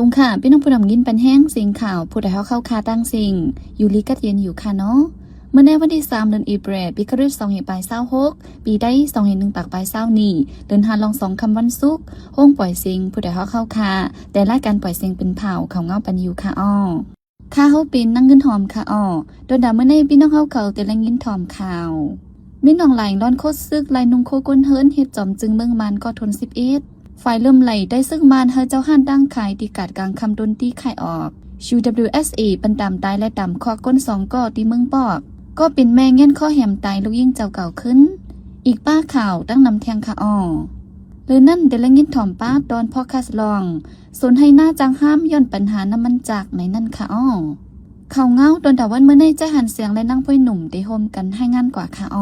ສົງຂາ ພີ່ນ້ອງຜູ້ນຳຍິນປັນແຮງ ສຽງຂ່າວ ຜູ້ໃດເຮົາເຂົ້າຄາຕັ້ງເສັງ ຢູ່ລີກັດເຢັນຢູ່ຄະເນາະ. ມື້ໃນວັນທີສາມ ເດືອນເອເປຣ ປີຄະຣິສ ສອງພັນປາຍຊາວຫົກ ປີໄທ ສອງພັນໜຶ່ງປາຍຊາວນີ້ ເດືອນຫ້າລອງສອງຄ່ຳວັນສຸກ ໂຮງປ່ອຍເສັງ ຜູ້ໃດເຮົາເຂົ້າຄາ ແຕ່ລາຍການປ່ອຍເສັງເປັນເຜົ່າ ເຂົ້າເງົາປັນຢູ່ຄະອໍ. ຂ້າເຮົາເປັນນາງເງິນຫອມຄະອໍ. ດວນດາມື້ໃນພີ່ນ້ອງເຮົາເຂົາແຕ່ລະຍິນຖອມຂ່າວ ແມ່ນ້ອງຫຼາຍລອນໂຄດຊຶກ ລາຍນຸ່ງໂຄກົ້ນເຮີນ ເຮັດຈອມຈຶ່ງເມືອງມານກໍທົນສິບເອັດ. ຝ່າຍເລີ່ມໄລ່ໃຕ້ຊຶກມານ ໃຫ້ເຈົ້າຮ້ານຕັ້ງຂາຍທີ່ກາດກາງຄ່ຳດົນຕີຂາຍອອກ. ຢູ ດັບເບິນຢູ ເອສ ເອ ປັນຕາມຕາຍ ແລະ ຕາມຄອກກົ້ນສອງກໍທີ່ເມືອງປອກ. ກໍເປັນແມ່ແງ່ນຄໍແຫມຕາຍ ລູກຍິງເຈົ້າເກົ່າຂຶ້ນ. ອີກປ້າຂ່າວຕັ້ງນຳແທ່ງຄະອໍ. ຫຼືນັ້ນແຕ່ລະຍິນຖອມປ້າຕອນພອດຄາສລອງ ສົນໄຮ່ນາຈາກຫ້າມ ຍ້ອນປັນຫານ້ຳມັນຈາກໃນນັ້ນຄະອໍ. ຂ່າວເງົາ ດວນດາວັນມື້ໃນ ຈະຫັນສຽງ ແລະ ນາງພອຍໜຸ່ມ ໄດ້ຮ່ວມກັນລາຍງານກວ່າຄະອໍ.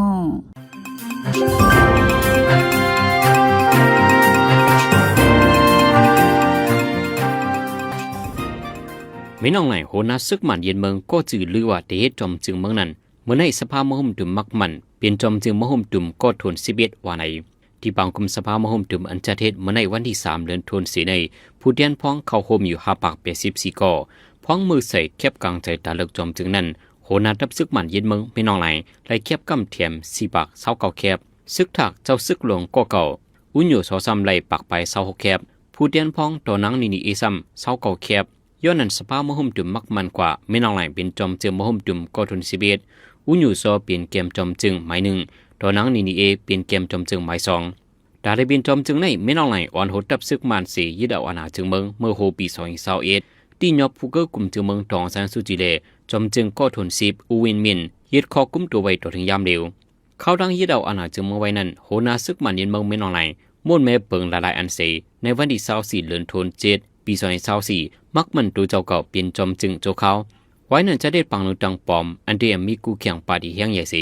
ແມ່ນ້ອງຫຼາຍ ຫົວໜ້າຊຶກມານຍຶດເມືອງ ກໍຈື່ລືວ່າໄດ້ເຮັດຈອມຈຶ່ງເມືອງນັ້ນ. ມື້ໃນສະພາມະຫຸມຕຸມມັກໝັ້ນ ເປັນຈອມຈຶ່ງມະຫຸມຕຸມກໍທົນສິບເອັດວ່າໃນ. ທີ່ປາງກຸມສະພາມະຫຸມຕຸມ ອັນຈັດເຮັດມື້ໃນວັນທີສາມ ເດືອນທົນສີ່ໃນ ຜູ້ແທນພ້ອງເຂົ້າໂຮມຢູ່ຫ້າປາກແປດສິບສີ່ກໍ. ພ້ອງມືໃສ່ແຄບກາງໃຈຕາເລິກຈອມຈຶ່ງນັ້ນ ຫົວໜ້າທັບຊຶກມານຍຶດເມືອງ ແມ່ນ້ອງຫຼາຍ ໄດ້ແຄບກຳແຖມສີ່ປາກຊາວເກົ້າແຄບ. ຊຶກທາກເຈົ້າຊຶກຫຼວງກໍເກົ່າ ອຸນໂຍຊໍຊ້ຳໄດ້ປາກປາຍຊາວຫົກແຄບ. ຜູ້ແທນພ້ອງຕໍ່ນາງນີນີເອຊ້ຳຊາວເກົ້າແຄບ. ຍ້ອນນັ້ນສະພາມະຫຸມຕຸມມັກໝັ້ນກວ່າ ແມ່ນ້ອງຫຼາຍເປັນຈອມຈຶ່ງມະຫຸມຕຸມກໍທົນສິບເອັດ, ອຸນໂຍຊໍເປັນແກມຈອມຈຶ່ງໝາຍໜຶ່ງ, ຕໍ່ນາງນີນີເອເປັນແກມຈອມຈຶ່ງໝາຍສອງ. ຕາໄດ້ເປັນຈອມຈຶ່ງໃນ ແມ່ນ້ອງຫຼາຍອ່ອນໂຫດທັບຊຶກມານເສ ຍຶດເອົາອານາຈຶງເມືອງ ເມື່ອຫົວປີສອງພັນຊາວເອັດ ທີ່ຍອບຜູ້ເກີ້ກຸມຈຶງເມືອງ ຕອງຊານຊູຈີ ແລະ ຈອມຈຶ່ງກໍທົນສິບ ອູວິນມິນ ຍຶດຄອກກຸມຕົວໄວ້ຕໍ່ເຖິງຍາມເລວ. ຂ່າວດັ່ງຍຶດເອົາອານາຈຶງເມືອງໄວ້ນັ້ນ ຫົວໜ້າຊຶກມານຍຶດເມືອງ ແມ່ນ້ອງຫຼາຍ ມ້ວນແມ່ເປິງຫຼາຍໆອັນເສ ໃນວັນທີຊາວສີ່ ເດືອນໂທນເຈັດ ປີສອງພັນຊາວສີ່ ມັກໝັ້ນໂຕເຈົ້າເກົ່າເປັນຈອມຈຶງຊົ່ວຄາວ. ວາຍນັ້ນຈະໄດ້ປັງໜູຕັ້ງປ້ອມ ອັນເດມມີກູ້ແຂ່ງປາຕີແຮງໃຫຍ່ເສ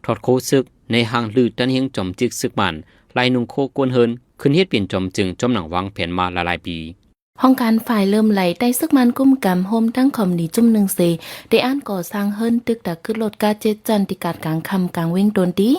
ຖອດໂຄຊຶກ ໃນຫ້າງລືຕັນເຮງຈອມຈິກຊຶກມານ ລາຍນຸ່ງໂຄໂກນເຮີນ ຂຶ້ນເຮັດເປັນຈອມຈຶງ ຈອມໜັງວາງແຜນມາຫຼາຍໆປີ. ຫ້ອງການຝ່າຍເລີ່ມໄລ່ໃຕ້ຊຶກມານກຸມກຳ ໂຮມທັງຄອມພານີຈຸ້ມໜຶ່ງເສ ໄດ້ອ່ານກໍ່ສ້າງເຮີນຕຶກຕາກຶດລົດກາເຈັດຊັ້ນ ທີ່ກາດກາງຄ່ຳກາງເວັງໂຕນຕີ.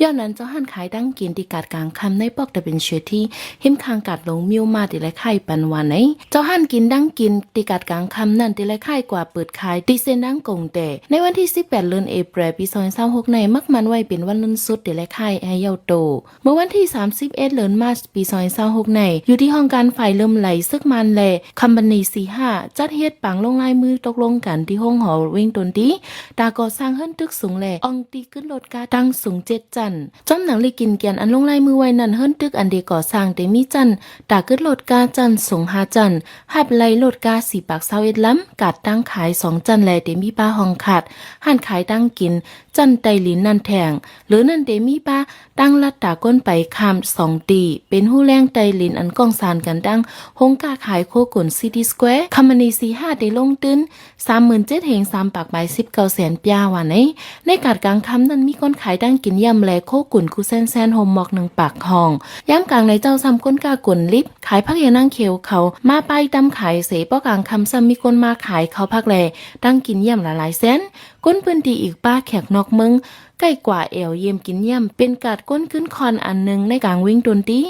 ຍ້ອນນັ້ນ ເຈົ້າຮ້ານຂາຍຕັ້ງກິນທີ່ກາດກາງຄ່ຳໃນປອກຕະເວັນເຊທີ ຮິມຂ້າງກາດຫຼົງມິວມາ ທີ່ໄດ້ຂາຍປັນວ່າໃນ ເຈົ້າຮ້ານກິນຕັ້ງກິນທີ່ກາດກາງຄ່ຳນັ້ນ ທີ່ໄດ້ຂາຍກວ່າເປີດຂາຍທີ່ເສັ້ນທາງກົງແຕ່ ໃນວັນທີສິບແປດ ເດືອນເອເປຣ ປີສອງພັນຊາວຫົກໃນ ມັກໝັ້ນໄວ້ເປັນວັນລຸນສຸດ ທີ່ໄດ້ຂາຍໃຫ້ເຍົາໂຕ. ເມື່ອວັນທີສາມສິບເອັດ ເດືອນມາດ ປີສອງພັນຊາວຫົກໃນ ຢູ່ທີ່ຫ້ອງການຝ່າຍເລີ່ມໄລ່ຊຶກມານ ແລະ ຄອມພານີສີ່ຫ້າ ຈັດເຮັດປາງລົງລາຍມືຕົກລົງກັນທີ່ໂຮງຫໍເວັງໂຕນຕີ ຕາກໍ່ສ້າງເຮີນຕຶກສູງ ແລະ ອ່ອງຕີກຶດລົດກາຕັ້ງສູງເຈັດຊັ້ນ. ຈອມໜັງລິກິນກຽນອັນລົງລາຍມືໄວ້ນັ້ນ ເຮີນຕຶກອັນເດກໍ່ສ້າງເຕມີຊັ້ນ ຕາກຶດລົດກາຊັ້ນສູງຫ້າຊັ້ນ, ຮັບໄລ່ລົດກາສີ່ປາກຊາວເອັດລຳ, ກາດຕັ້ງຂາຍສອງຊັ້ນ ແລະ ເຕມີປາຫ້ອງຄາດ ຮ້ານຂາຍຕັ້ງກິນ ຊັ້ນໃຕ້ດິນນັ້ນແທ່ງ. ເຫຼືອນັ້ນເຕມີປາຕັ້ງລັດຕາກົ້ນໄປຂ້າມສອງຕີ ເປັນຮູແລງໃຕ້ດິນອັນກ້ອງສານກັນດັ່ງໂຮງຄ້າຂາຍໂຄກຸນ ຊິຕີ້ສະແຄວ. ຄອມພານີສີ່ຫ້າໄດ້ລົງທຶນ ສາມໝື່ນເຈັດແສນສາມປາກປາຍສິບເກົ້າແສນປຽວ່າໃນ. ໃນກາດກາງຄ່ຳນັ້ນ ມີຄົນຂາຍຕັ້ງກິນຢ້ຳ ແລະ ໂຄກຸນຄູ່ແຊນໆ ໂຮມໝອກໜຶ່ງປາກຫ້ອງ. ຍາມກາງໃນເຈົ້າຊ້ຳ ຄົນຄ້າກົນລິບ ຂາຍຜັກຫຽນາງຂຽວເຂົາມາປ້າຍຕຳຂາຍເສ ພໍກາງຄ່ຳຊ້ຳມີຄົນມາຂາຍເຂົ້າຜັກ ແລະ ຕັ້ງກິນຢ້ຳຫຼາຍໆແສນ. ຄົນພື້ນທີ່ອີກປາແຂກນອກເມືອງ ໃກ້ກວ່າແອວຢ້ຽມກິນຢ້ຳ ເປັນກາດກົນຄືນຄ້ອນອັນໜຶ່ງໃນກາງເວັງໂຕນຕີ.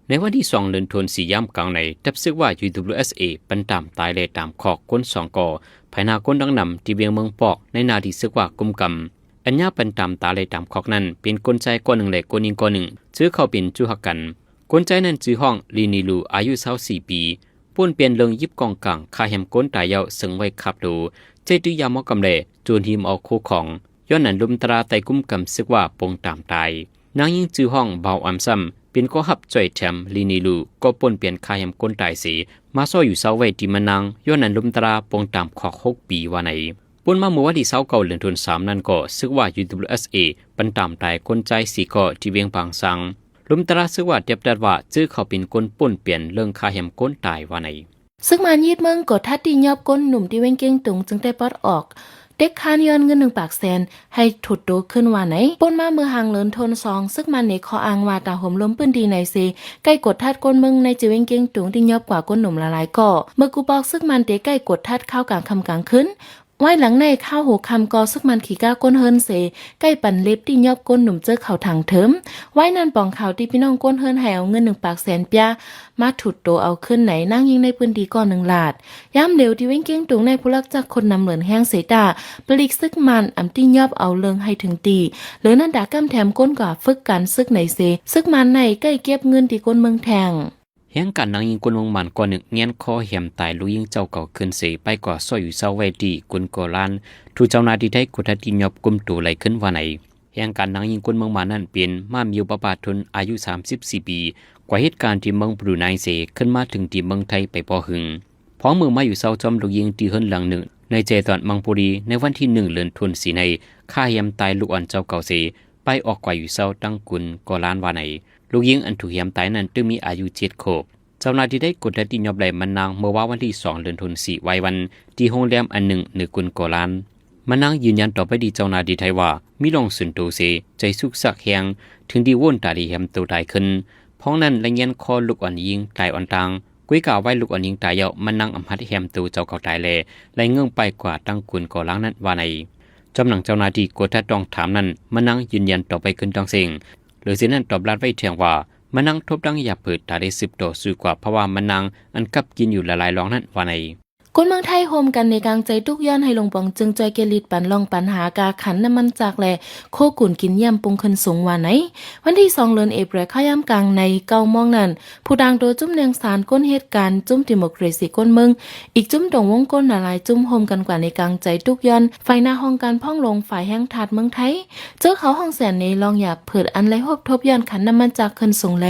ໃນວັນທີສອງ ເດືອນໂທນສີ່ ຍາມກາງໃນ ທັບຊຶກວ່າ ຢູ ດັບເບິນຢູ ເອສ ເອ ປັນຕາມຕາຍ ແລະ ຕາມຄອກກົ້ນສອງກໍ ພາຍໃນກ້ອນດັງນຳທີ່ວຽງເມືອງປອກ ໃນໜ້າທີ່ຊຶກວ່າກຸມກຳ. ອັນຍາປັນຕາມຕາຍ ແລະ ຕາມຄອກນັ້ນ ເປັນຄົນຊາຍກ້ອນໜຶ່ງ ແລະ ຄົນຍິງກ້ອນໜຶ່ງ ຊື່ເຂົາເປັນຈູຮັກກັນ. ຄົນຊາຍນັ້ນຊື່ຮ້ອງ ລີນີລູ ອາຍຸຊາວສີ່ປີ ປົນປ່ຽນເລື່ອງຢິບກອງກາງ ຄາແຮມຄົນຕາຍເຍົາເຊິ່ງໄວ້ຄາບໂຕ ໃຊ້ຕື້ຢາໝໍກຳແລ ໂຈນຫິມເອົາໂຄຂອງ. ຍ້ອນນັ້ນ ລົມຕາລາໃຕ້ກຸມກຳຊຶກວ່າປົງຕາມຕາຍ. ນາງຍິງຊື່ຮ້ອງ ບ່າວອຳຊ້ຳ ເປັນກໍຮັບຊ່ອຍແຖມ ລີນີລູ ກໍປົນປ່ຽນຄາແຮມຄົນຕາຍເສ ມາຊໍ້ຢູ່ເຊົາໄວ້ທີ່ມະນາງ. ຍ້ອນນັ້ນ ລົມຕາລາປົງຕາມຄອກຫົກປີວ່າໃນ. ປົນມາເມື່ອວັນທີຊາວເກົ້າ ເດືອນໂທນສາມນັ້ນກໍ ຊຶກວ່າ ຢູ ດັບເບິນຢູ ເອສ ເອ ປັນຕາມຕາຍຄົນຊາຍສີ່ກໍທີ່ວຽງປາງຊາງ. ລົມຕາລາຊຶກວ່າແຕບຕັດວ່າ ຈື່ເຂົາເປັນຄົນປົນປ່ຽນເລື່ອງຄາແຮມຄົນຕາຍວ່າໃນ. ຊຶກມານຍຶດເມືອງ ກໍທັດທີ່ຍອບກົ້ນໜຸ່ມທີ່ແຂວງກຽງຕຸງ ຈຶ່ງໄດ້ປອດອອກເດັກຂານຍ້ອນເງິນໜຶ່ງປາກແສນ ໃຫ້ຖົດໂຕຂຶ້ນວ່າໃນ. ປົນມາເມື່ອຫາງເດືອນໂທນສອງ ຊຶກມານໃນຂໍ້ອ້າງວ່າ ຕາໂຮມລົມພື້ນທີ່ໃນເຊ ໃກ້ກົດທັດກົ້ນເມືອງໃນແຂວງກຽງຕຸງ ທີ່ຍອບກວ່າກົ້ນໜຸ່ມຫຼາຍໆກໍ. ເມື່ອກູປອກຊຶກມານເຕໃກ້ກົດທັດຄາວກາງຄ່ຳກາງຄືນ ວາຍຫຼັງໃນຄາວຫົວຄ່ຳກໍ ຊຶກມັນຂີ່ກ້າກົ້ນເຮືອນເສ ໄກ່ປັ່ນເລັບຕິຍອບກົ້ນໜຸ່ມເຈີເຂົ້າທາງເທີມ. ວາຍນັ້ນປອງຂ່າວຕິພີ່ນ້ອງກົ້ນເຮືອນໃຫ້ເອົາເງິນໜຶ່ງປາກແສນປຽ ມາຖົດໂຕເອົາຄືນໃນນາງຍິງໃນພື້ນທີ່ກໍໜຶ່ງລາດ. ຍາມເຫຼວທີ່ເວັງກຽງຕຸງໃນຜູ້ລັກຈັກຄົນນຳເຫຼີນແຮງເສຕາ ປະລິກຊຶກມັນອຳຕິຍອບເອົາເລື່ອງໃຫ້ເຖິງຕີ. ເຫຼືອນັ້ນດາກຳແຖມກົ້ນກວ່າຝຶກການຊຶກໃນເສ ຊຶກມັນໃນໄກ່ເກັບເງິນທີ່ກົ້ນເມືອງແທງ. ແຮງການນາງຍິງກົ້ນເມືອງມານກ່ອນໜຶ່ງແງນຄໍແຮມຕາຍລູກຍິງເຈົ້າເກົ່າຄືນເສ ໄປກວ່າຊອຍຢູ່ເຊົາໄວ້ທີ່ກຸນກໍລານ ຖືກເຈົ້າໜ້າທີ່ໄທກົດທັດຕິຍອບກຸມໂຕໄລ່ຄືນວ່າໃນ. ແຮງການນາງຍິງກົ້ນເມືອງມານນັ້ນເປັນ ມາມິວ ປະປາທຸນ ອາຍຸສາມສິບສີ່ປີ ກວ່າເຮັດການທີ່ເມືອງບຣູໄນເສ ຂຶ້ນມາເຖິງທີ່ເມືອງໄທໄປບໍ່ຫຶງ ພ້ອມມືມາຢູ່ເຊົາຈອມລູກຍິງທີ່ເຮືອນຫຼັງໜຶ່ງໃນແຈຕອນມັງໂປລີ ໃນວັນທີໜຶ່ງເດືອນຖົນສີ່ໃນ ຂ້າແຮມຕາຍລູກອ່ອນເຈົ້າເກົ່າເສ ໄປອອກກວ່າຢູ່ເຊົາຕັ້ງກຸນກໍລານວ່າໃນ. ລູກຍິງອັນຖືກແຮມຕາຍນັ້ນຕຶງມີອາຍຸເຈັດຂວບ. ເຈົ້າໜ້າທີ່ໄດ້ກົດທັດຕິຍອບໄດ້ມານາງເມື່ອວານວັນທີສອງເດືອນຖົນສີ່ ວາຍວັນ ທີ່ໂຮງແຮມອັນໜຶ່ງໃນກຸນກໍລານ. ມານາງຢືນຢັນຕໍ່ໄປທີ່ເຈົ້າໜ້າທີ່ໄທວ່າ ມີລອງສຸນໂຕເສ ໃຈຊຸກຊັກແຮງ ເຖິງທີ່ໂວນຕາໄດ້ແຮມໂຕຕາຍຂຶ້ນ. ພ້ອມນັ້ນລະແງນຄໍລູກອ່ອນຍິງຕາຍອ່ອນຕ່າງ. ກຸຍກາວາຍລູກອ່ອນຍິງຕາຍແລ້ວ ມານາງອຳຫັດແຮມໂຕເຈົ້າເກົ່າຕາຍແລ ໄລ່ເງີ້ງໄປກວ່າຕັ້ງກຸນກໍລານນັ້ນວ່າໃນ. ຈອມໜັງເຈົ້າໜ້າທີ່ກົດທັດຕ້ອງຖາມນັ້ນ ມານາງຢືນຢັນຕໍ່ໄປຂຶ້ນຕ້ອງເສັງ. ເຫຼືອເສຍນັ້ນຕອບລາດໄວ້ແທງວ່າ ມານາງທົບດັງຢາບເຜີດ ຖ້າໄດ້ສືບຕໍ່ສູ້ກວ່າພາວະມານາງອັນກັບກິນຢູ່ຫຼາຍໆລອງນັ້ນວ່າໃນ. ຄົນເມືອງໄທໂຮມກັນໃນກາງໃຈທຸກຍ້ອນໃຫ້ຫຼວງປອງຈຶ່ງຊ່ວຍແກ້ລິດປັນລອງປັນຫາກາຂັນນ້ຳມັນຈາກ ແລະ ໂຄກຸນກິນຢ້ຽມປຸງຂຶ້ນສູງວ່າໃນ. ວັນທີສອງເດືອນເອເປຣ ຄາຍາມກາງໃນເກົ້າໂມງນັ້ນ ຜູ້ຕ່າງໂຕຈຸ້ມແນງສານ ຄົນເຮັດການ ຈຸ້ມດີໂມເຄຣຊີ ກົ້ນເມືອງ ອີກຈຸ້ມຕົງວົງກົ້ນຫຼາຍໆຈຸ້ມ ໂຮມກັນກວ່າໃນກາງໃຈທຸກຍ້ອນ ໄຟໜ້າຫ້ອງການພອງຫຼວງ ຝ່າຍແຮງທາດເມືອງໄທ ເຈີເຂົາຫ້ອງແສນໃນລອງຢາກເພີດ ອັນໄຫຼໂຮບທົບຍ້ອນຂັນນ້ຳມັນຈາກຂຶ້ນສູງແລ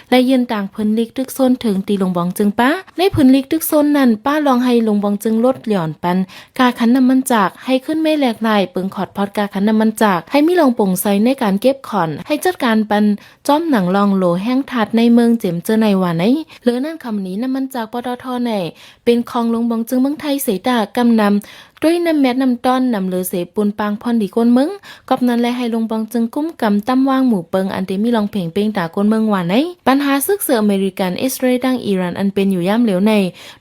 ແລະ ຍື່ນຕາງຜືນລິກຕຶກໂຊນເຖິງທີ່ຫຼວງບອງຈຶ່ງປ້າ. ໃນຜືນລິກຕຶກໂຊນນັ້ນ ປ້າລອງໃຫ້ຫຼວງບອງຈຶ່ງລົດຢ່ອນປັນກາຂັນນ້ຳມັນຈາກ ໃຫ້ຂຶ້ນເມແລກລາຍ ເປິງຂອດພອດກາຂັນນ້ຳມັນຈາກ ໃຫ້ມີລອງໂປ່ງໃສໃນການເກັບຂອນ ໃຫ້ຈັດການປັນ ຈອມໜັງລອງໂຫຼແຮງທາດໃນເມືອງເຈມເຈີໃນວ່າໃນ. ເລີນນັ້ນຄຳນີ້ ນ້ຳມັນຈາກ ປຕທ ໃນເປັນຂອງຫຼວງບອງຈຶ່ງເມືອງໄທເສຕາ ກຳນຳ ດ້ວຍນ້ຳແມັດນ້ຳຕ້ອນ ນຳເລີເສປູນປາງພອນດີກົ້ນເມືອງ. ກອບນັ້ນແລ ໃຫ້ຫຼວງບອງຈຶ່ງກຸມກຳຕຳວາງໝູ່ເປິງ ອັນເຕມີລອງເພງເປັງຕາກົ້ນເມືອງວ່າໃນ. ບັນຫາຊຶກເສືອອາເມລິກັນ ອິດສະຣາເອລ ດັ່ງອີຣານ ອັນເປັນຢູ່ຍາມເຫຼວໃນ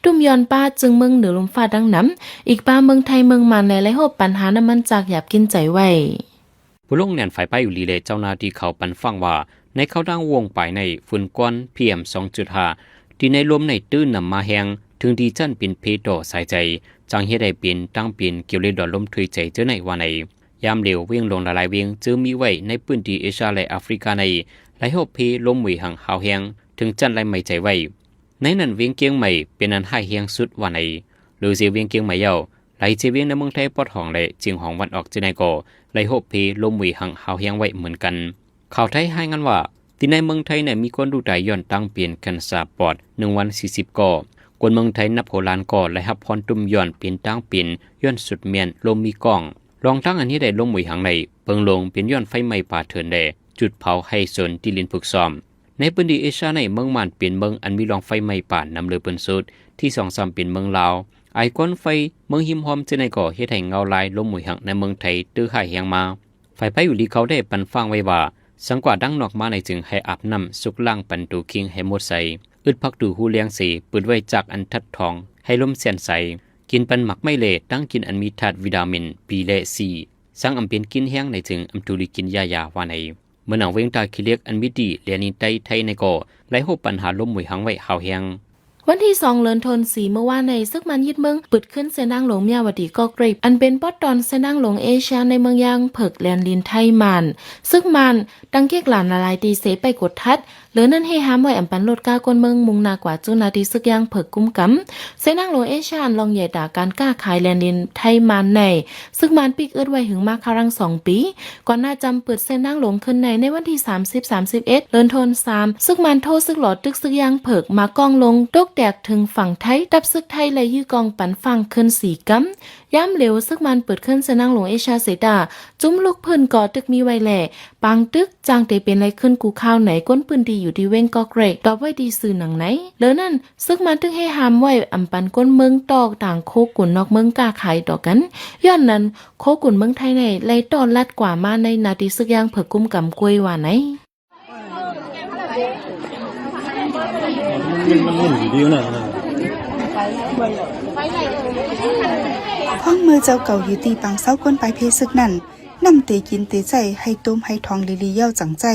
ຕຸ້ມຍ້ອນປ້າຈຶ່ງເມືອງເໜືອລົມຟ້າດັ່ງນຳ ອີກປ້າເມືອງໄທເມືອງມານແລ ໄຫຼໂຮບບັນຫານ້ຳມັນຈາກຢາບກິນໃຈໄວ້. ຜູ້ລົງແໜ້ນຝ່າຍໄປຢູ່ລີ ແລະ ເຈົ້າໜ້າທີ່ເຂົາປັນຟັງວ່າ ໃນເຂົ້າທາງວົງປາຍໃນຝຸ່ນຄວັນ ພີເອັມ ສອງຈຸດຫ້າ ທີ່ໃນລົມໃນຕື້ນຳມາແຮງ ເຖິງທີ່ຊັ້ນເປັນເພຕໍ່ສາຍໃຈ ຈັ່ງເຮັດໃຫ້ເປັນຕັ້ງເປັນກ່ຽວເລດອນລົມຖ້ວຍໃຈເຈີໃນວ່າໃນ. ຍາມເຫຼວເວງຫຼວງຫຼາຍໆເວງເຈີມີໄວ້ໃນພື້ນທີ່ເອເຊຍ ແລະ ອາຟຣິກາໃນ ໄຫຼໂຮບເພລົມຫວຍຫັງຮາວແຮງ ເຖິງຊັ້ນໄຫຼໄໝ້ໃຈໄວ້. ໃນນັ້ນເວງກຽງໃໝ່ເປັນອັນຮ້າຍແຮງສຸດວ່າໃນ. ເຫຼືອເສຍເວງກຽງໃໝ່ແລ້ວ ຫຼາຍເຊວຽງໃນເມືອງໄທປອດຫ້ອງ ແລະ ຈຽງຫອງວັນອອກເຈີໃນກໍໄຫຼໂຮບເພລົມຫວຍຫັງຮາວແຮງໄວ້ເໝືອນກັນ. ຂ່າວໄທລາຍງານວ່າ ທີ່ໃນເມືອງໄທໃນມີຄົນຮູ້ຕາຍຍ້ອນຕັ້ງເປັນແຄນເຊີປອດ ໜຶ່ງພັນສີ່ສິບກໍ. ຄົນເມືອງໄທນັບຫົວລ້ານກໍໄດ້ຮັບພອນຕຸ້ມຍ້ອນເປັນຕັ້ງເປັນຍ້ອນສຸດແມ່ນລົມມີກ້ອງ. ລອງທັງອັນເຮັດໃຫ້ລົມຫວຍຫັງໃນເພິ່ງລົງເປັນຍ້ອນໄຟໄໝ້ປ່າເຖື່ອນ ແລະ ຈຸດເຜົາໄຮ່ສົນທີ່ດິນຝຶກຊ້ອມ. ໃນພື້ນທີ່ເອເຊຍໃນເມືອງມານເປັນເມືອງອັນມີລອງໄຟໄໝ້ປ່ານຳເລີເພິ່ນສຸດ ທີ່ສອງຊ້ຳເປັນເມືອງລາວ. ອາຍຄວັນໄຟເມືອງຮິມຮອມເຊັ່ນໃດກໍເຮັດໃຫ້ເງົາລາຍລົມຫວຍຫັງໃນເມືອງໄທຕື່ຮ້າຍແຮງມາ. ຝ່າຍໄພຢູ່ລີເຂົາໄດ້ປັນຟັງໄວ້ວ່າ ສັງກວ່າດັງນອກມາໃນຈຶ່ງໃຫ້ອາບນ້ຳ ຊຸກລ້າງປັນໂຕຄີງໃຫ້ໝົດໃສ ອຶດພັກດູຮູແລງເສ ເປີດໄວ້ຈາກອັນທັດທອງໃຫ້ລົມແຊນໃສ ກິນປັນໝາກໄມ້ເລ ຕັ້ງກິນອັນມີທາດວິຕາມິນ ບີ ແລະ ຊີ ສັງອຳເປັນກິນແຮງໃນຈຶ່ງອຳທຸລິກິນຢາຢາວ່າໃນ. ເມືອງໜອງເວງທ່າຂີ້ເຫຼັກ ອັນມີທີ່ແລນດິນໃຕ້ໄທໃນກໍໄດ້ພົບບັນຫາລົມຫວຍຫັງໄວ້ຮາວແຮງ. ວັນທີສອງເດືອນຖົນສີ່ ເມື່ອວານໃນ ຊຶກມານຍຶດເມືອງ ປຶດຂຶ້ນເສັ້ນທາງຫຼວງມຍາວະດີ ກໍເກຣັກ ອັນເປັນປອດຕອນເສັ້ນທາງຫຼວງເອເຊຍ ໃນເມືອງຢ່າງເຜິກ ແລນດິນໄທ-ມານ. ຊຶກມານຕັ້ງເກັກຫຼານຫຼາຍໆຕີເສໄປກົດທັດ ເຫຼືອນັ້ນເຮຫ້າມໄວ້ອຳປັນລົດກ້າກົ້ນເມືອງມຸ່ງໜ້າກວ່າຈຸດໜ້າທີ່ຊຶກຢ່າງເຜິກກຸມກຳ. ເສັ້ນທາງຫຼວງເອເຊຍອັນລ່ອງໃຫຍ່ຕາການຄ້າຂາຍແລນດິນໄທ-ມານໃນ ຊຶກມານປິກອຶດໄວ້ຫຶງມາຄາລັງສອງປີ ກ່ອນໜ້າຈຳເປີດເສັ້ນທາງຫຼວງຂຶ້ນໃນ ໃນວັນທີສາມສິບ ສາມສິບເອັດ ເດືອນຖົນສາມ ຊຶກມານໂທຊຶກຫຼໍຕຶກຊຶກຢ່າງເຜິກ ໝາກກ້ອງລົງ ຕົກແຕກເຖິງຝັ່ງໄທ ທັບຊຶກໄທໄລ່ຢື້ກ້ອງປັນຟັ່ງຂຶ້ນສີ່ກຳ. ຍາມເຫຼວ ຊຶກມານເປີດຂຶ້ນເສັ້ນທາງຫຼວງເອເຊຍເສຕາ ຈຸ້ມລຸກພື້ນກໍຕຶກມີໄວ້ແລ ປາງຕຶກ ຈ້າງເຕເປັນໄລຂຶ້ນກູ່ຂ່າວໃນ ຄົນພື້ນທີ່ຢູ່ທີ່ເວງກໍເກຣັກ ຕອບໄວ້ທີ່ສື່ໜັງໃນ. ເລີນັ້ນ ຊຶກມານຖືກເຮຫ້າມໄວ້ອຳປັນກົ້ນເມືອງຕໍ່ຕ່າງໂຄກຸນນອກເມືອງຄ້າຂາຍຕໍ່ກັນ. ຍ້ອນນັ້ນ ໂຄກຸນເມືອງໄທໃນໄລ່ຕໍ່ລັດກວ່າມາໃນໜ້າທີ່ຊຶກຢ່າງເຜິກກຸມກຳກວຍວ່າໃນ. ມັນ ມັນ ມັນດີຢູ່ນະ. ຂອງເມື່ອເຈົ້າເກົ່າຢູ່ທີ່ປາງເຊົາ ຄົນປາຍເພຊຶກນັ້ນ, ນ້ຳເຕກິນເຕໃຊ້ ໄຫ້ໂຕມໄຫ້ທອງລີໆ ເຍົາຈັ່ງໃຊ້.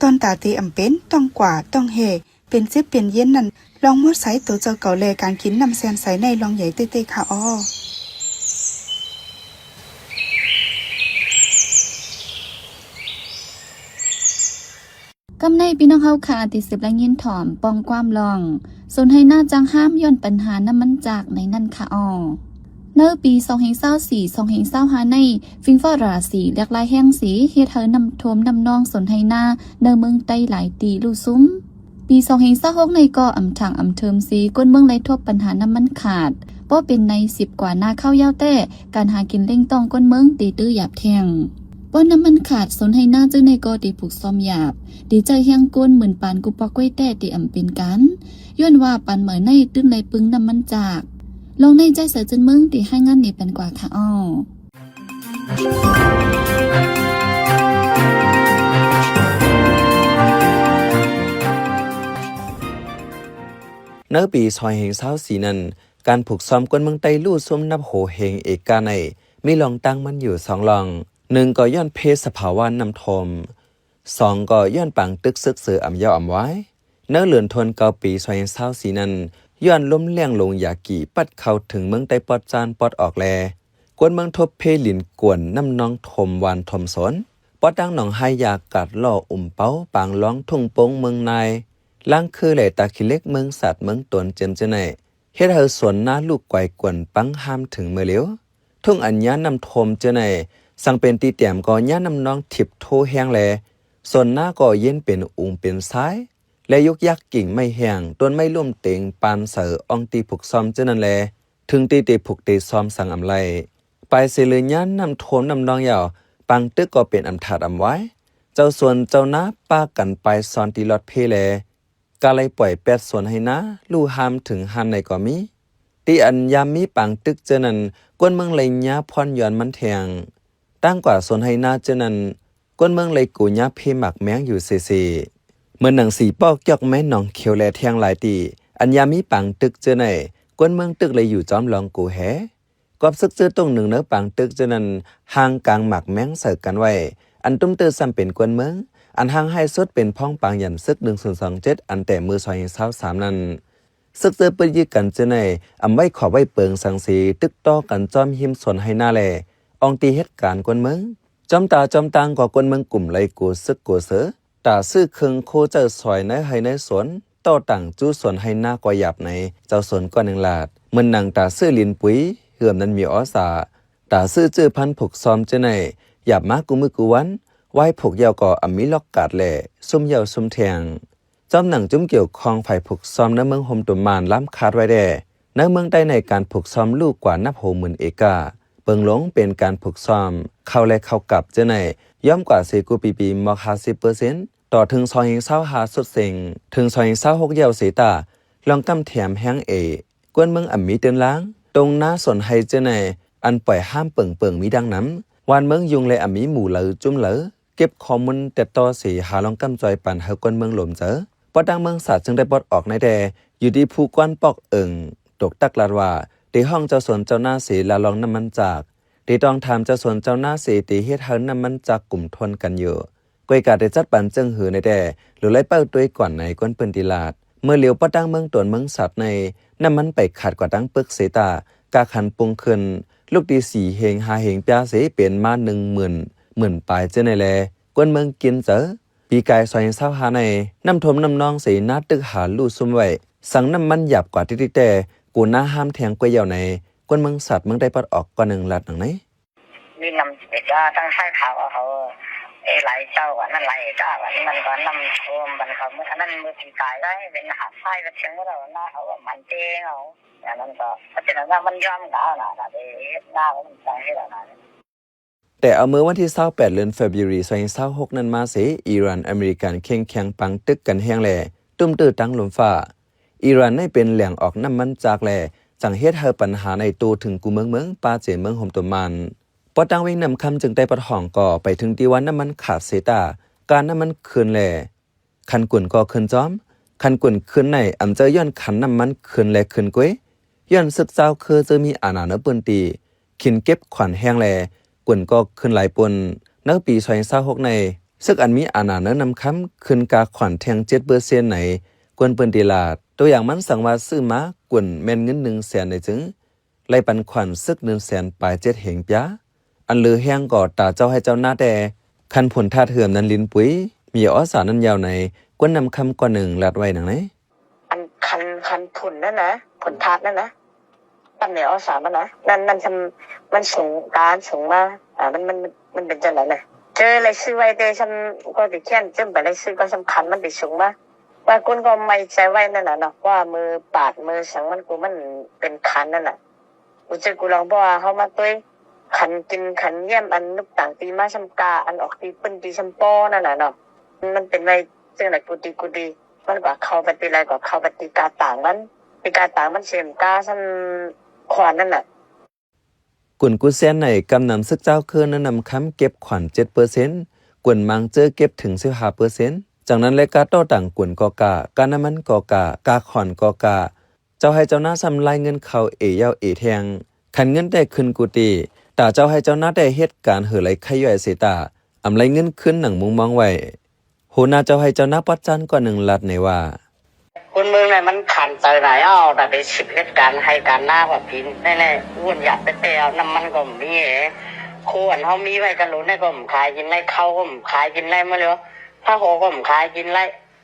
ຕອນຕາເຕອຳເປັນ, ຕ້ອງກວາ, ຕ້ອງແຮ່, ເປັນເຈັບເປັນເຢັນນັ້ນ, ລອງໝົດໃສໂຕເຈົ້າເກົ່າ ແລການກິນນ້ຳແຊ່ນໃສໃນລອງໃຫຍ່ເຕ້ໆ ຄະອໍ. ກຳໃນພີ່ນ້ອງເຮົາຄະ ທີ່ສືບໄດ້ຍິນຖ່ອມປ່ອງຄວາມລອງ ສວນໄຮ່ນາຈາກຫ້າມຍ້ອນປັນຫານ້ຳມັນຈາກໃນນັ້ນຄະອໍ. ໃນປີສອງພັນຊາວສີ່ ສອງພັນຊາວຫ້າໃນ ຝິງຟ້າລາສີຫຼາກຫຼາຍແຫ່ງເສ ເຮັດໃຫ້ນ້ຳຖ້ວມນ້ຳນອງສວນໄຮ່ນາໃນເມືອງໃຕ້ຫຼາຍທີ່ຫຼຸດຊຸ່ມ. ປີສອງພັນຊາວຫົກໃນກໍອຳທາງອຳເທີມເສ ຄົນເມືອງໄດ້ພົບບັນຫານ້ຳມັນຂາດ, ບໍ່ເປັນໃນສິບກວ່ານາເຂົ້າຍາວແຕ່ ການຫາກິນລ້ຽງຕ້ອງຄົນເມືອງເຕຕື້ຢາບແທ້ງ. ເພາະນ້ຳມັນຂາດ ສວນໄຮ່ນາເຈົ້າໃນກໍໄດ້ຜູກຊອມຢາບ, ໄດ້ໃຊ້ແຮງຄົນໝື່ນປານກຸປອກກ້ວຍແຕ່ໄດ້ອຳເປັນການ, ຍ້ອນວ່າປານເໝີໃນຕື່ນໄດ້ປຶງນ້ຳມັນຈາກ. ລອງໃນໃຈໃສເຈີນເມືອງໄດ້ຮາຍງານໃນປັນກວ່າຄະອໍ. ໃນປີສອງພັນຊາວສີ່ນັ້ນ, ການຜູກຊອມຄົນເມືອງໃຕ້ຫຼຸດຊຸ່ມນັບໂຫແຫ່ງເອກາໃນ ມີລອງຕັ້ງມັນຢູ່ສອງລອງ. ໜຶ່ງກໍຍ້ອນເພສະພາວະນ້ຳຖ້ວມ, ສອງກໍຍ້ອນປາງຕຶກເສິກເສີອຳຍາວອຳວາຍ. ໃນເດືອນທວນເກົ້າປີສອງພັນຊາວສີ່ນັ້ນ, ຍ້ອນລົມແລ້ງລົງຢາກີພັດເຂົ້າເຖິງເມືອງໃຕ້ປອດຈານປອດອອກແລ ຄົນເມືອງທົບເພລິນກວນ, ນ້ຳນອງຖ້ວມບ້ານຖ້ວມສວນ, ປອດດັ່ງໜອງໄຮຢາກາດຫຼໍ່, ອຸມເປົາ, ປາງລອງ, ທົ່ງໂປ່ງ, ເມືອງນາຍ, ລາງຄື ແລະ ຕາຂີ້ເຫຼັກ, ເມືອງສາດ, ເມືອງໂຕນ ເຈັມເຈົ້າໃນ ເຮັດໃຫ້ສວນນາລູກກວາຍກວນປັງຫ້າມເຖິງເມື່ອຫຼຽວ. ທົ່ງອັນຍາມນ້ຳຖ້ວມເຈົ້າໃນ ສັງເປັນທີ່ແຕ້ມກໍຍາມນ້ຳນອງທິບໂທແຮງແລ ສວນນາກໍເຢັນເປັນອຸງເປັນຊາຍ ແລ ຍຸກຍັກກິ່ງໄມ້ແຫ້ງ, ຕົ້ນໄມ້ລົ້ມເຕັງປານເສີອ່ອງທີ່ຜູກຊອມເຈົ້ານັ້ນແລ ເຖິງທີ່ໄດ້ຜູກໄດ້ຊອມສັງອຳໄລ. ປາຍເສເລີຍາມນ້ຳຖ້ວມນ້ຳນອງຍາວ, ປາງຕຶກກໍເປັນອຳທາດອຳວາຍ. ເຈົ້າສວນເຈົ້ານາປາກັນປາຍຊອນທີ່ລອດເພແລ ກະໄລ່ປ່ອຍແປດສວນໄຮ່ນາ ລູກຫ້າມເຖິງຫ້ານໃນກໍມີ. ທີ່ອັນຍາມມີປາງຕຶກເທື່ອນັ້ນ, ຄົນເມືອງໄລ່ຍາຜ່ອນຢ່ອນມັນແທງ. ຕ່າງກວ່າສວນໄຮ່ນາເທື່ອນັ້ນ, ຄົນເມືອງໄລ່ໂກຍາເພໝາກແມງຢູ່ເສໆ. ເໝືອນໜັງສີປອກຈອກແມ່ນໜອງຂຽວແລແທງຫຼາຍທີ່, ອັນຍາມມີປາງຕຶກເທື່ອໃນ, ຄົນເມືອງຕຶກໄລ່ຢູ່ຈອມລອງໂກແຮ. ກອບຊຶກເຈີຕົງໜຶ່ງໃນປາງຕຶກເທື່ອນັ້ນ ຮ່າງກາງໝາກແມງໃສ່ກັນໄວ້, ອັນຕຸ້ມເຕີຊ້ຳເປັນກວນເມືອງ, ອັນຮ່າງຮ້າຍສຸດເປັນພ້ອງປາງຢັນຊຶກໜຶ່ງສູນສອງເຈັດ ອັນແຕ່ມື້ຊອຍຊາວສາມນັ້ນ. ຊຶກເຈີປືນຢືດກັນເທື່ອໃນ ອຳໄວ້ຂອບໄວ້ເປິງສັງສີ ຕຶກຕໍ່ກັນຈອມຮິມສວນໄຮ່ນາແລ ອອງຕີເຮັດການກວນເມືອງ. ຈອມຕາຈອມຕາງກໍກວນເມືອງກຸ່ມໄລ່ໂກຊຶກໂກເສີ. ຕາຊື້ເຄື່ອງໂຄເຈົ້າຊອຍໃນໄຮ່ໃນສວນ, ຕໍ່ຕ່າງຈູ້ສວນໄຮ່ນາກໍຢາບໃນ ເຈົ້າສວນກ້ອນໜຶ່ງລາດ, ເໝືອນໜັງຕາຊື້ລິນປຸຍ ເຫື່ອມນັ້ນມີອໍສາ, ຕາຊື້ຈື່ພັນຜູກຊອມເຈົ້າໃນ ຢາບມາກູ່ມື້ກູ່ວັນ, ວາຍຜູກຢາວກໍອຳມີລັອກກາດແລ ຊຸມຢາວຊຸມແທງ. ຈອມໜັງຈຸ້ມກ່ຽວຂ້ອງຝ່າຍຜູກຊອມໃນເມືອງໂຮມຕຸມມານລຳຄາດໄວ້ແດ່, ໃນເມືອງໃຕ້ໃນການຜູກຊອມລູກກວ່ານັບໂຫໝື່ນເອກາ, ເບິ່ງລົງເປັນການຜູກຊອມເຂົ້າແລເຂົ້າກັບເຈົ້າໃນ ຍ່ອມກວ່າເສກູ່ປີໆ ມອກຫ້າສິບເປີເຊັນ. ຕໍ່ເຖິງຊອຍຊາວຫ້າສຸດເສັງ ເຖິງຊອຍຊາວຫົກຢາວເສຕາ ລອງກຳແຖມແຮງເອ ກວນເມືອງອຳມີເຕີນລາງ ຕົງນາສວນໄຮ່ເຈົ້າໃນ ອັນປ່ອຍຫ້າມເປິງໆ ມີດັ່ງນຳ ຫວ່ານເມືອງຍຸງແລອຳມີໝູ່ເລີຈຸ້ມເລີ ເກັບຂໍ້ມູນແຕ່ຕໍ່ເສ ຫາລອງກຳຈອຍປັນໃຫ້ກວນເມືອງລົມໃຈ. ປອດຕ່າງເມືອງສາດເຊິ່ງໄດ້ປອດອອກໃນແຕ່ ຢູ່ທີ່ຜູ້ກວານປອກເອີງ ຕົກຕັກລາດວ່າ ໄດ້ຮ້ອງເຈົ້າສວນເຈົ້ານາເສລາລອງນ້ຳມັນຈາກ ໄດ້ຕ້ອງຖາມເຈົ້າສວນເຈົ້ານາເສ ໄດ້ເຮັດໃຫ້ນ້ຳມັນຈາກກຸມທົນກັນຢູ່. ກ້ອຍກາໄດ້ຈັດປັນເຊິ່ງຫືອໃນແຕ່ ຫຼືໄລ່ເປົ້າຕົວກ່ອນໃນກ້ອນປືນຕິລາດ. ເມື່ອຫຼຽວປະຕັ້ງເມືອງຕົນເມືອງສັດໃນ ນ້ຳມັນໄປຂາດກວ່າຕັ້ງປຶກເສຕາ ກາຂັນປຸງຂຶ້ນ ລູກທີ່ສີ່ເຮງຫ້າເຮງປຽເສ ເປັນມາໜຶ່ງໝື່ນ ໝື່ນປາຍເທື່ອໃນແລ ກວນເມືອງກິນເຈີ. ປີກາຍສອງພັນຊາວຫ້າໃນ ນ້ຳຖ້ວມນ້ຳນອງເສ ນາຕຶກຫາລູກຊຸ່ມໄວ້ ສັງນ້ຳມັນຫຍາບກວ່າຕິກໆແຕ່ ໂກນາຫ້າມແທງກ້ວຍຢາວໃນ ກວນເມືອງສັດເມືອງໃຕ້ປອດອອກກ້ອນໜຶ່ງລາດໜັງໃນ. ມີນຳເສກາທາງຊາຍຂາວເຂົາ ເອ ຫຼາຍເຈົ້າ ອັນນັ້ນຫຼາຍເອກາ ອັນນັ້ນກໍນ້ຳຖ້ວມ ບັນເຂົາ ອັນນັ້ນມື້ປີກາຍໄດ້ເປັນຫາດຊາຍກໍເຖິງແລ້ວນະ ເຂົາກໍໝັ້ນເຕງເອົາ ອັນນັ້ນກໍເປັນອັນວ່າມັນຍອມກໍເອົານະ ໄດ້ເຮັດນາ ມັນຈັ່ງເຮັດເອົານະ. ແຕ່ເອົາເມື່ອວັນທີຊາວແປດ ເດືອນເຟບຣູຣີ ສອງພັນຊາວຫົກນັ້ນມາເສ ອີຣານ ອາເມລິກັນ ເຄັ່ງແຂງປາງຕຶກກັນແຮງແລ ຕຸ້ມຕື້ຕັ້ງລົມຟ້າ. ອີຣານໃນເປັນແຫຼ່ງອອກນ້ຳມັນຈາກແລ ຈັ່ງເຮັດໃຫ້ບັນຫາໃນໂຕເຖິງກູ່ເມືອງເມືອງ ປາເຈເມືອງໂຮມຕຸມມານ. ປະຕັ້ງເວັງນ້ຳຄຳ ຈຶ່ງໄດ້ປະທ້ອງກໍໄປເຖິງທີ່ວ່ານ້ຳມັນຂາດເສຕາ ການນ້ຳມັນຂຶ້ນແລ ຄັນກຸນກໍຂຶ້ນຈອມ. ຄັນກຸນຂຶ້ນໃນ ອຳເຈີຍ້ອນຄັນນ້ຳມັນຂຶ້ນແລຂຶ້ນກ້ວຍ ຍ້ອນຊຶກເຈົ້າຄືເຈີມີອານາໃນພື້ນທີ່ ຂິນເກັບຂວັນແຮງແລະ ກົນກໍຂຶ້ນຫຼາຍປົນ. ໃນປີສອງພັນຊາວຫົກໃນ ຊຶກອັນມີອານາເນີນນ້ຳຄຳ ຂຶ້ນກາຂວັນແທ່ງເຈັດເປີເຊັນໃນ ກົນເປີ້ນຕີລາດ. ຕົວຢ່າງມັນສັ່ງວ່າຊື້ມາ ກົນແມ່ນເງິນໜຶ່ງແສນໃນຈຶ່ງ ໄລ່ປັນຂວັນຊຶກໜຶ່ງແສນປາຍເຈັດເຮັງປຽ. ອັນເຫຼືອແຮງກໍຕາເຈົ້າໄຮ່ເຈົ້ານາແຕ່ ຄັນຜົນທາດເຮືອມນັ້ນລິນປຸຍ ມີອອສານັ້ນຍາວໃນ ກົນນ້ຳຄຳກ້ອນໜຶ່ງລາດໄວ້ດັ່ງນີ້. ອັນຄັນ ຄັນຜົນນັ້ນນະ ຜົນທາດນັ້ນນະ ຕຳແໜ່ອອສາມັນນະ ນັ້ນ ນັ້ນຊ່ຳ ມັນສູງ ການສູງມາ ອາ ມັນ ມັນ ມັນເປັນຈັ່ງໃດນະ ເຈີລາຍຊື່ໄວ້ແຕ່ຊ່ຳ ກໍຊິຂຽນເຈີໄປລາຍຊື່ກໍສຳຄັນ ມັນໄດ້ສູງມາ ວ່າກົນກໍໄວ້ໃຈໄວ້ນັ້ນນະເນາະ ວ່າມື້ປາດມື້ສັງມັນ ກູມັນເປັນຄັນນັ້ນນະ ກູເຈີກູລອງ ເພາະວ່າເຮົາມາຕຸ້ຍ ຄັນກິນຄັນຢ້ຽມ ອັນນຸບຕາງຕີມາຊ່ຳກາ ອັນອອກຕີປຶ້ນຕີຊ່ຳປໍນັ້ນນະເນາະ ມັນເປັນໄວ້ຈັ່ງໃດ ກູຕີ ກູຕີ ມັນກໍເຂົ້າໄປຕີໄລ ກໍເຂົ້າໄປຕີກາຕາງມັນ ຕີກາຕາງມັນເສມກາຊ່ຳຂວັນນັ້ນນະ. ກົນກູແຊນໃນກຳນຳຊຶກເຈົ້າຄືນານ້ຳຄຳເກັບຂວັນເຈັດເປີເຊັນ ກົນມັງເຈີເກັບເຖິງສິບຫ້າເປີເຊັນ. ຈັ່ງນັ້ນແລະ ກາຕໍ່ຕາງກົນກໍກາ ການ້ຳມັນກໍກາ ກາຂວັນກໍກາ ເຈົ້າໄຮ່ເຈົ້ານາຊ່ຳລາຍເງິນເຂົ້າເອຍາວເອແທ່ງ. ຄັນເງິນແຕ່ຂຶ້ນກູຕີ ຕາເຈົ້າໄຮ່ເຈົ້ານາແຕ່ເຮັດການເຫີໄລໄຄຍ່ອຍເສຍຕາ ອຳໄລເງິນຄືນໜັງມຸງມອງໄວ້. ຫົວໜ້າເຈົ້າໄຮ່ເຈົ້ານາປອດຈານກ້ອນໜຶ່ງລາດໃນວ່າ ຄົນເມືອງໃນມັນຂັນໃຈຫຼາຍ ເອົາແຕ່ໄປສິບເຮັດການໄຮ່ການນາວ່າປີແນ່ໆ ວຸ້ນຢາກໄປແຕ່ເອົາ ນ້ຳມັນກໍບໍ່ມີເອ ໂຄອັນເຮົາມີໄວ້ກັນໂຫຼແນ່ກໍບໍ່ຂາຍກິນໄດ້ ເຂົ້າກໍບໍ່ຂາຍກິນໄດ້ໝົດແລ້ວ ຜ້າຫໍກໍບໍ່ຂາຍກິນໄດ້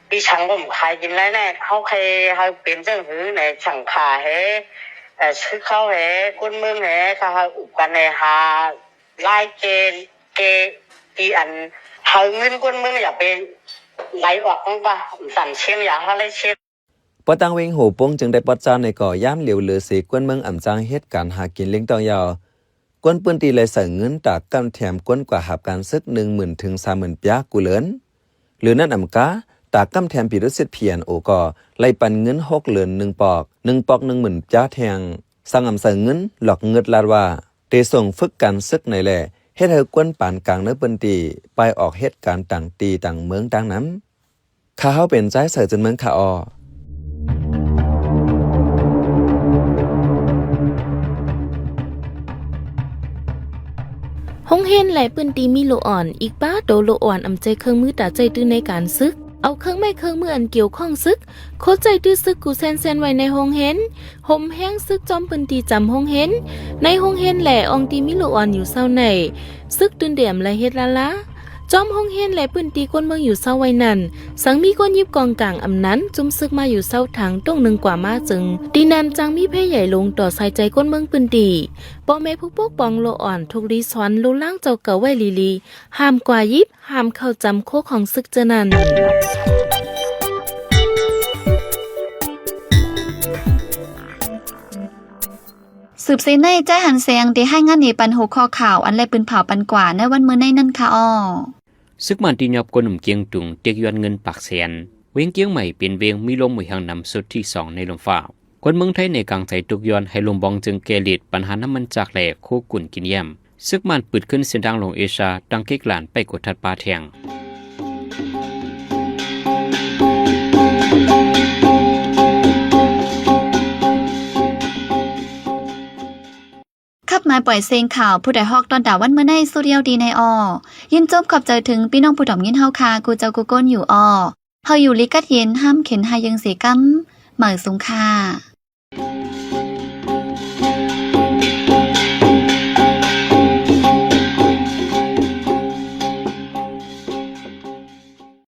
ປີສັງກໍບໍ່ຂາຍກິນໄດ້ແນ່ ເຮົາໃຄເຮົາເປັນຈັ່ງຫືໃນສັງຂາເຮ ເອີ ຊຶກເຮົາເຮ ຄົນເມືອງເຮ ຖ້າເຮົາອຸບກັນໃນຫາ ລາຍເກ ເກ ທີ່ອັນ ໃຫ້ເງິນຄົນເມືອງຢ່າໄປໄຫຼອອກ ມັນວ່າສັນຊຽງ ຢ່າໃຫ້ໄຫຼຊຽງ. ປະຕາງເວັງໂຫໂປ່ງຈຶ່ງໄດ້ປອດຈານໃນກໍຢ້ານຫຼຽວເຫຼືອເສ ຄົນເມືອງອຳຈ້າງເຮັດການຫາກິນລ້ຽງຕ້ອງຍາວ. ຄົນພື້ນທີ່ໄດ້ໃຊ້ເງິນຕາກຳແຖມຄົນກວ່າຮັບການຊຶກໜຶ່ງໝື່ນເຖິງສາມໝື່ນປຽກູເລີນ. ຫຼືນັ້ນອຳກາ ຕາກຳແຖມປີລຸສິດ ພີເອັນໂອ ກໍໄດ້ປັນເງິນຫົກເລີນໜຶ່ງປອກ ໜຶ່ງປອກໜຶ່ງໝື່ນປຽແທ່ງ. ສັ່ງອຳໃຊ້ເງິນຫຼອກເງິດລາດວ່າ ໄດ້ສົ່ງຝຶກການຊຶກໃນແລ ເຮັດໃຫ້ຄົນປານກາງໃນພື້ນທີ່ໄປອອກເຮັດການຕ່າງທີ່ຕ່າງເມືອງຕ່າງນຳ. ຂ້າເຮົາເປັນຈາຍໃສ ຈາກເມືອງຄາອໍ. ໂຮງຮຽນ ແລະ ພື້ນທີ່ມີໂລອ່ອນ ອີກປາໂຕໂລອ່ອນອຳໃຊ້ເຄື່ອງມືຕາໃຊ້ຕື້ໃນການຊຶກ ເອົາເຄື່ອງໄມ້ເຄື່ອງມືອັນກ່ຽວຂ້ອງຊຶກ ໂຄໃຊ້ຕື້ຊຶກກູແຊນແຊນໄວ້ໃນໂຮງຮຽນ ໂຮມແຮງຊຶກຈອມພື້ນທີ່ຈຳໂຮງຮຽນ ໃນໂຮງຮຽນ ແລ ອ່ອງທີ່ມີໂລອ່ອນຢູ່ເຊົາໃນ ຊຶກຕື່ນເດມ ແລ ເຮັດລ້າໆ ຈອມໂຮງຮຽນ ແລ ພື້ນທີ່ຄົນເມືອງຢູ່ເຊົາໄວ້ນັ້ນ ສັງມີຄົນຢິບກອງກາງອຳນັ້ນ ຈຸ້ມຊຶກມາຢູ່ເຊົາທາງຕົງໜຶ່ງກວ່າມາເຊິ່ງ ທີ່ນັ້ນຈັ່ງມີແພໃຫຍ່ລົງຕໍ່ໃສ່ໃຈຄົນເມືອງພື້ນທີ່ ພໍ່ແມ່ຜູ້ປົກປ້ອງໂລອ່ອນ ທຸກລີສອນໂລລາງເຈົ້າເກົ່າໄວ້ລີໆ ຫ້າມກວ່າຢິບ ຫ້າມເຂົ້າຈຳໂຄຂອງຊຶກເທື່ອນັ້ນ. ສືບເສຍໃນ ຈາຍຫັນແສງ ໄດ້ຮາຍງານໃຫ້ປັນຫົວຂໍ້ຂ່າວ ອັນແລປືນຜາວປັນກວ່າໃນວັນມື້ໃນນັ້ນຄ່ະອໍ. ຊຶກມານຕີຫຍອບຄົນໜຸ່ມກຽງຕຸງ ຕຽກຢວນເງິນປາກແສນ. ເວງກຽງໃໝ່ເປັນເວງມີລົມໝູຍແຮງນຳສຸດທີສອງໃນລົມຟ້າ. ຄົນເມືອງໄທໃນກາງໃຈທຸກຍ້ອນໃຫ້ລົມບອງຈຶ່ງແກ້ລິດ ບັນຫານ້ຳມັນຈາກແລ່ໂຄກຸນກິນຢ້ຽມ. ຊຶກມານປຶດຂຶ້ນເສັ້ນທາງຫຼວງເອຊຽ ຕັ້ງເກັກຫຼານໄປກົດທັດປ່າແທ່ງ. ຂັບມາປ່ອຍເຊງຂ່າວ ຜູ້ໃດຮອກຕ້ອນຕາວັນມື້ໃນ ສຸດຍາວດີໃນອໍ. ຍິນຊົມຂອບໃຈເຖິງພີ່ນ້ອງຜູ້ຖອມຍິນເຮົາຄ່າ ກູເຈົ້າກູຄົນຢູ່ອໍ. ເຮົາຢູ່ລີກັດເຢັນ ຫ້າມເຂັນຫາຍເຢິງເສກຳ. ໝາຍສູງຄ່າ.